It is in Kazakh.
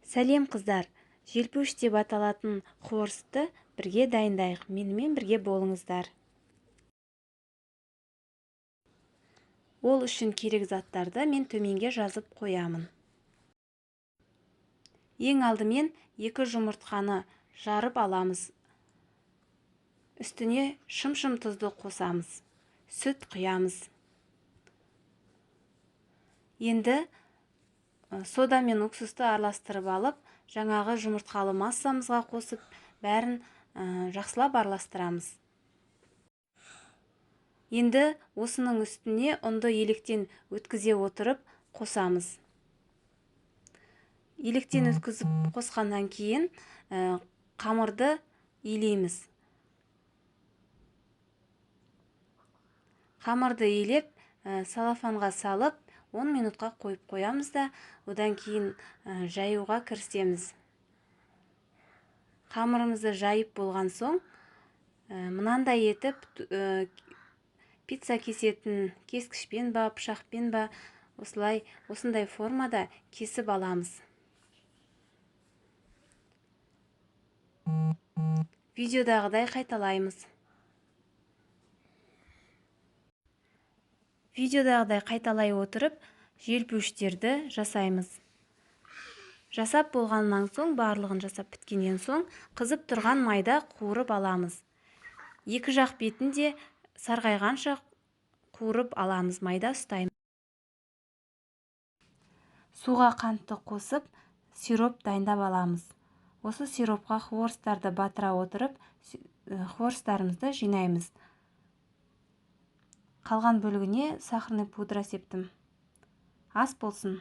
Сәлем, қыздар! Желпуіш деп аталатын хворостты бірге дайындайық. Менімен бірге болыңыздар. Ол үшін керек заттарды мен төменге жазып қоямын. Ең алдымен 2 жұмыртқаны жарып аламыз. Үстіне шым-шым тұзды қосамыз. Сүт құямыз. Енді сода мен уксусты араластырып алып, жаңағы жұмыртқалы массамызға қосып, бәрін жақсылап араластырамыз. Енді осының үстіне ұнды електен өткізе отырып қосамыз. Електен өткізіп қосқаннан кейін қамырды илейміз. Қамырды илеп, салафанға салып, 10 минутқа қойып қоямыз да, одан кейін жаюға кірісеміз. Қамырымызды жайып болған соң, мынандай етіп, пицца кесетін кескішпен ба, пышақпен ба, осындай формада кесіп аламыз. Видеодағыдай қайталаймыз. Видеодағыдай қайталай отырып, желпуіштерді жасаймыз. Жасап болғаннан соң, барлығын жасап біткеннен соң, қызып тұрған майда қуырып аламыз. Екі жақ бетін де сарғайғанша қуырып аламыз, майда ұстаймыз. Суға қантты қосып, сироп дайындап аламыз. Осы сиропқа хворостарды батыра отырып, хворостарымызды жинаймыз. Қалған бөлігіне сахарный пудра септім. Ас болсын.